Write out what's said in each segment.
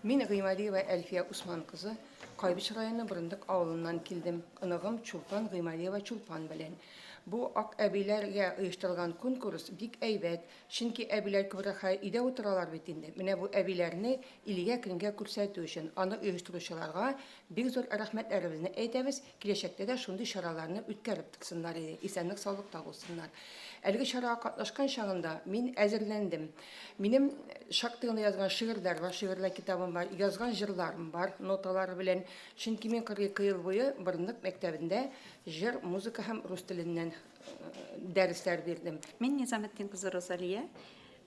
Мин Гыймадиева Әлфия Усман кызы, Кайбыч районы Борындык авылыннан килдем, оныгым Чулпан Гыймадиева Чулпан белән. Бу ак әбиләргә оештырылган конкурс бик әйбәт, чөнки әбиләр күбрәк хәзер өйдә утыралар бит инде. Менә бу әбиләрне илгә-көнгә күрсәтү өчен, аны оештыручыларга бик зур рәхмәтләребезне әйтәбез, Киләчәктә дә шундый чараларны үткәреп торсыннар иде, исәнлек-саулыкта булсыннар. Әлеге чарага катнашкан чагында мин әзерләндем. Минем шактый гына язган шигырьләр бар, шигырьләр китабым бар, язган җырларым бар, ноталары белән. Чөнки мин 42 ел буе Борындык мәктәбендә җыр, музыка һәм рус теленнән дәресләр бирдем. Мин Низаметдин кызы Розалия,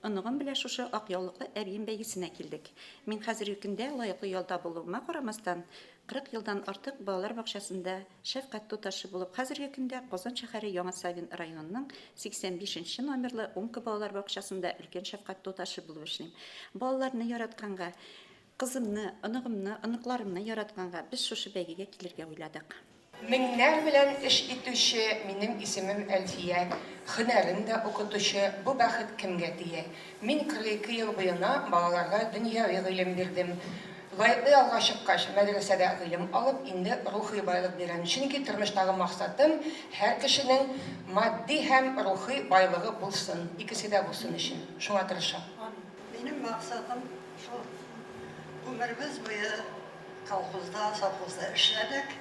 оныгым белән шушы Ак яулыклы әбием бәйгесенә килдек. Мин хәзерге көндә лаеклы ялда булуыма карамастан, 40 елдан артык балалар бакчасында шәфкать туташы булып, хәзерге көндә Казан шәһәре Яңа Савин районының 85 нче номерлы Умка балалар бакчасында өлкән шәфкать туташы булып эшлим. Балаларны яратканга, кызымны, оныгымны, оныкларымны яратканга без шушы бәйгегә килергә уйладык. Меңнәр белән эш итүче, минем исемем Әлфия, һөнәрем дә укытучы, бу бәхет кемгә тия? Мин 42 ел буена балаларга дөньяви гыйлем бирдем. Лаеклы ялга чыккач, мәдрәсәдә гыйлем алып, инде рухи байлык бирәм. Чөнки тормыштагы максатым, һәр кешенең матди һәм рухи байлыгы булсын, икесе дә булсын өчен шуңа тырышам. Минем максатым шул, гомеребез буе Колхозда, совхозда эшләдек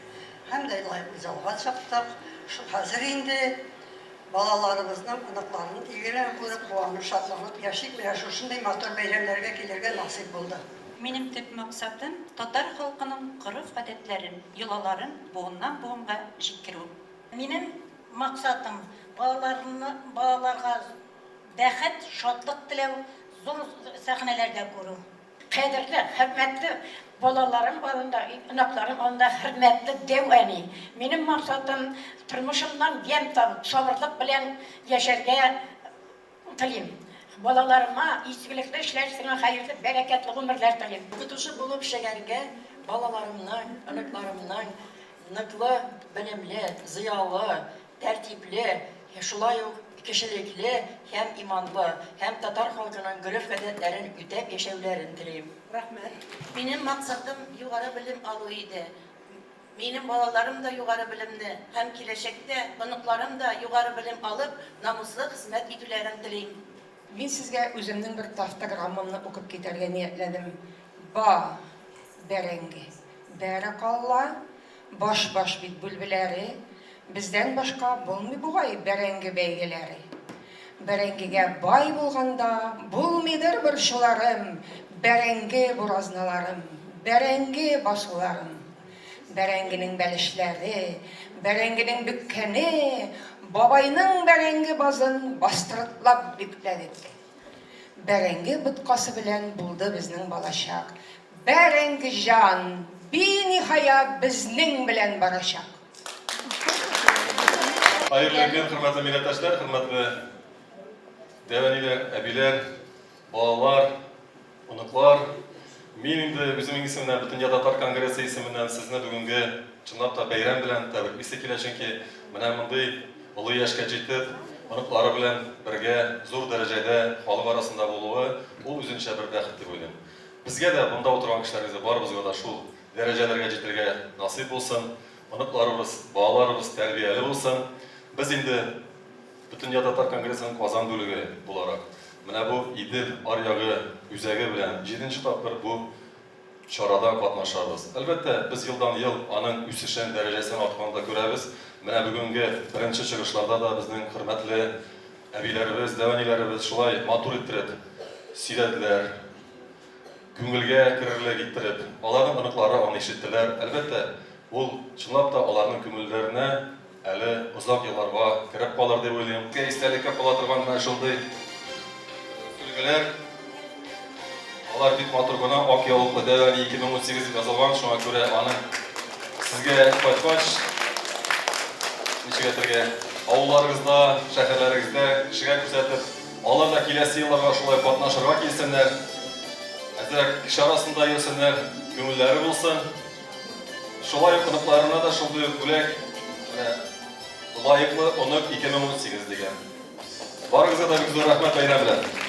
һәм дә лаеклы ялга чыктык. Шул хәзер инде балаларыбызның, оныкларның игелеген күреп, куанып, шатланып яшик. Менә шушындый матур бәйрәмнәргә килергә насыйп булды. Минем төп максатым, татар халкының гореф-гадәтләрен, йолаларын буыннан-буынга җиткерү. Минем максатым, балаларны, балаларга бәхет, шатлык теләү, зур сәхнәләрдә күрү. Кадерле, хөрмәтле балаларым алдында, оныкларым алдында хөрмәтле дәү әни. Минем максатым, тормышымнан ямь табып, сабырлык белән яшәргә телим. Балаларыма изгелекле эшләр, сиңа хәерле, бәрәкәтле гомерләр телим. Укытучы булып эшләгәнгә балаларымның, оныкларымның ныклы белемле, зыялы, Тәртипле, шулай ук кешелекле һәм иманлы һәм татар халкының гореф-гадәтләрен үтәп яшәүләрен телим. Рәхмәт. Минем максатым югары белем алу иде. Минем балаларым да югары белемне һәм киләчәктә оныкларым да югары белем алып, намуслы хезмәт итүләрен телим. Мин сезгә үземнең бер тавтограммамны укып китәргә ниятләдем. Ба, бәрәңге. Бәрәкалла, баш-баш бит бүлбеләре, бездән башка булмый бугай бәрәңге бәйгеләре. Бәрәңгегә бай булганда, булмыйдыр борчуларым, бәрәңге буразналарым, бәрәңге басуларым. Бәрәңгенең бәлешләре, бәрәңгенең бөккәне, бабайның бәрәңге базын бастырыклап бөкләдек. Бәрәңге боткасы белән булды безнең балачак. Бәрәңге җан, биниһая безнең белән барачак. Хәерле көн, хөрмәтле милләттәшләр, хөрмәтле дәү әниләр, әбиләр, балалар, оныклар. Мин инде үземнең исемнән, Бөтендөнья татар конгрессы исеменнән сезне бүгенге чынлап та бәйрәм белән тәбриклисе килә, чөнки менә мондый олы яшькә җитеп, оныклары белән бергә зур дәрәҗәдә халык арасында булуы, ул үзенчә бер бәхет дип уйлыйм. Безгә дә, монда утырган кешеләргә дә, барыбызга да шул дәрәҗәләргә җитәргә насыйп булсын, оныкларыбыз, балаларыбыз тәрбияле булсын. Без инде Бөтендөнья татар конгрессының Казан бүлеге буларак, менә бу Идел аръягы үзәге белән җиденче тапкыр бу чарада катнашабыз. Әлбәттә, без елдан-ел аның үсешен, дәрәҗәсен артканын да күрәбез. Менә бүгенге беренче чыгышларда да безнең хөрмәтле әбиләребез, дәү әниләребез шулай матур иттереп сөйләделәр. Күңелгә керерлек иттереп, аларның оныклары аны ишеттеләр. Әлбәттә, ул чынлап та аларның күңелләренә әле озак елларга кереп калыр дип уйлыйм. Истәлеккә кала торган менә шундый сөлгеләр. Алар бик матур гына, ак яулыклы дәү әни 2018 дип язылган, шуңа күрә аны сезгә кайткач, ничек әйтергә, авылларыгызда, шәһәрләрегездә кешегә күрсәтеп, Алар да киләсе елларга шулай катнашырга килсеннәр, әзрәк кеше арасында йөрсеннәр, күңелләре булсын. Шулай ук оныкларына да шундый ук бүләк, менә лаеклы онык 2018 дигән. Барыгызга да бик зур рәхмәт бәйрәм белән.